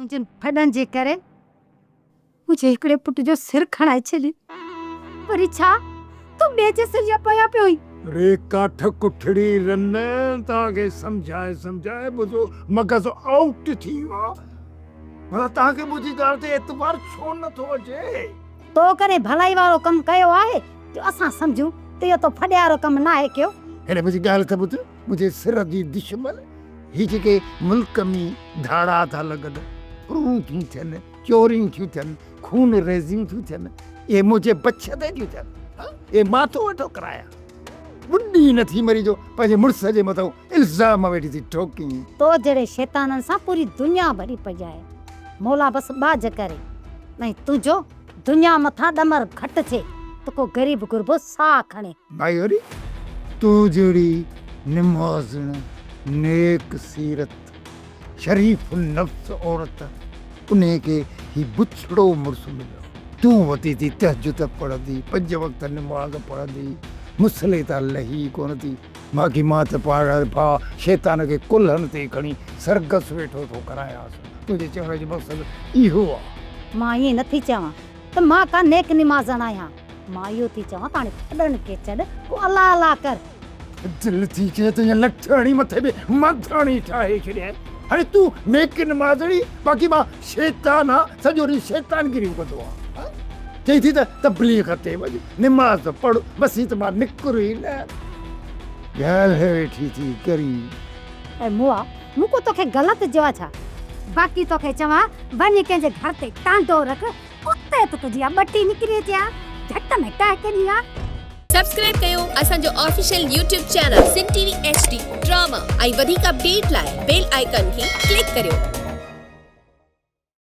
تنهنجن ڦڏن جي ڪري منهنجي هڪڙي پٽ جو سر کڻائي ڇڏي. وري ڇا تون ٻئي جي سر جا پويان پيو آهين. ري ڪاٺ ڪٺڙي رن توهان کي سمجهائي سمجهائي منهنجو مغز آئوٽ ٿي ويو آ. ڀلا توهان کي منهنجي ڳالهه تي اعتبار ڇو نه ٿو اچي؟ تو ڪڏهن ڀلائي وارو ڪم ڪيو آهي جو اسان سمجهون ته اهو تو ڦڏيارو ڪم ناهي ڪيو. هيڏي منهنجي ڳالهه ته ٻڌ، منهنجي سر جي دشمن، هي جيڪي ملڪ ۾ ڌاڙا ٿا لڳن، ڦرون ٿيون ٿين، چوريون ٿيون ٿين، خون ريزيون ٿيون ٿين، اهي منهنجي بڇ تي ٿيون ٿين، اهي مان ٿو ويٺو ڪرايان. ٻڏي نه ٿي مري جو پنهنجي مڙس جي مٿان الزام ويٺي ٿي ٺوڪين. تو جهڙي شيطانن سان پوري دنيا ڀري پئي آهي. مولا بس ٻاجهه ڪري ۽ تنهنجو دنيا مٿان ڏمر گهٽ ٿئي ته ڪو غريب غربو ساهه کڻي. ڀائي وري تو جهڙي نمازڻ، نيڪ سيرت، شريف النفس عورت انهي کي هي بڇڙو مڙس مليو. تون وتي ٿي تهجد پڙهندي، پنج وقت نماز پڙهندي، مصلي تان لهي ڪونه ٿي. باقي مان ته پاڻ ڀاء شيطان کي ڪلهن تي کڻي سرگس ويٺو ٿو ڪرايانس. تنهنجي چوڻ جو مقصد اهو آ؟ مان ائين نه ٿي چوان ته مان ڪا نيڪ نمازڻ آهيان. مان اهو ٿي چوان ته هاڻي ڦڏن کي ڇڏ، ڪو الله الله ڪر. دل ٿي چئي ته ائين لٺ هڻي مٿي ۾ مانڌاڻي ٺاهي ڇڏيانء. هاڻي تون نيڪ نمازڻي، باقي مان شيطان آ، سڄو ڏينهن شيطانگيريون ڪندو آ. چئي ٿي ته تبليغ تي وڃ، نماز پڙهه، مسيت مان نڪر ئي نه. ڳالهه ويٺي ٿي ڪرين. اي مئا، مون ڪو توکي غلط چيو آ ڇا؟ باقي توکي چوان، وڃ ڪنهن جي گهر تي ٽانڊو رک، اتي ته تنهنجي اها ٻٽي نڪري اچي ها، جهٽ ۾ ٽهڪ ڏئي ها. سبسڪرائب ڪيو اسان جو official YouTube channel Sindh T V H D drama ۽ وڌيڪ اپڊيٽ لاء بيل آئيڪان کي ڪلڪ ڪريو.